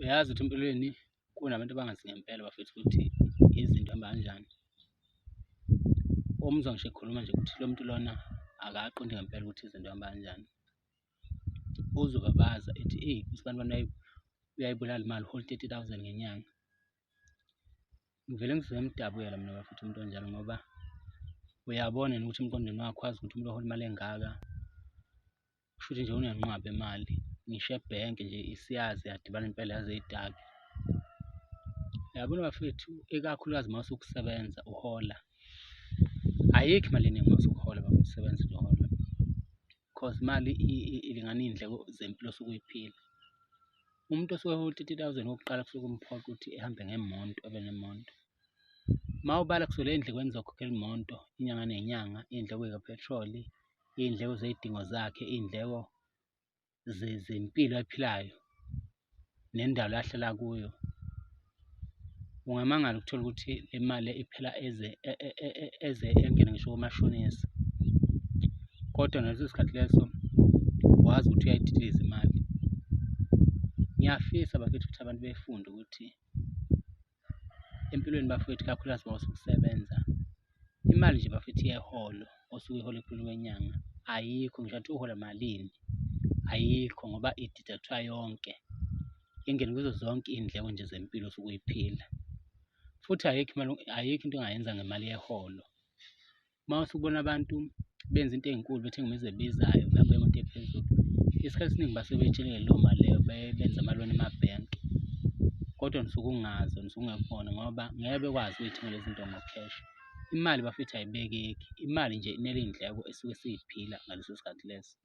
Uyazi ukuthi empilweni kunabantu abangazi ngempela bafethu ukuthi izinto hamba kanjani. Umuzwa ngisho ekhuluma nje ukuthi lo muntu lona akaqondi ngempela ukuthi izinto hamba kanjani. Uzobabaza ethi eyi usibanibani uyayibulala imali uhola 30,000 ngenyanga. Ngivele ngisuke ngimdabukela mina bafethu umuntu onjalo ngoba uyabona yena ukuthi emqondweni wakhe wazi ukuthi umuntu ohola imali engaka kushuthi nje unenqwaba imali, ngisho ebhenki nje isiyazi yadibana impela yaze idake. Uyabona bafethu, ikakhulukazi uma usuke usebenza uhola, ayikho imali eningi uma usuke uhola bafethu usebenza nje uhola cause imali ilingana iy'ndleko zempilo osuke uyiphila. Umuntu osuke ehola u-30,000 okokuqala kusuke kumphoqa ukuthi ehambe ngemonto, abe nemonto. Uma ubala kusukela ey'ndlekweni zokukhokhela imoto inyanga nenyanga, iy'ndleko y'kaphethroli, iy'ndleko zey'dingo zakhe, iy'ndleko zempilo ayiphilayo nendawo la ahlala kuyo. Ungamangala ukuthola ukuthi le mali iphela eze eze engene ngisho komashonisa, kodwa ngaleso sikhathi leso wazi ukuthi uyayidiliza imali. Ngiyafisa bafethu ukuthi abantu befunde ukuthi empilweni bafowethu, ikakhulukazi uma ususebenza, imali nje bafethu yeholo osuke uyihola ekupheleni kwenyanga ayikho, ngisho kungathiwa uhola malini ayikho ngoba i-deduct-wa yonke, ingene kuzo zonke iy'ndleko nje zempilo osuke uyiphila. Futhi ayikho imali, ayikho into ongayenza ngemali yeholo. Uma usubona abantu benza into ey'nkulu bethenga imizi ebizayo behambe ngemoto ephezulu, isikhathi esiningi basuke betsheleke leyo mali leyo benze amaloni emabhenki, kodwa nisuke ungazi nisuke ungekubona ngoba ngeke bekwazi ukuy'thenga lezi zinto ngo-cash. Imali bafethu ayibekeki, imali nje inela iy'ndleko esuke siy'phila ngaleso sikhathi leso.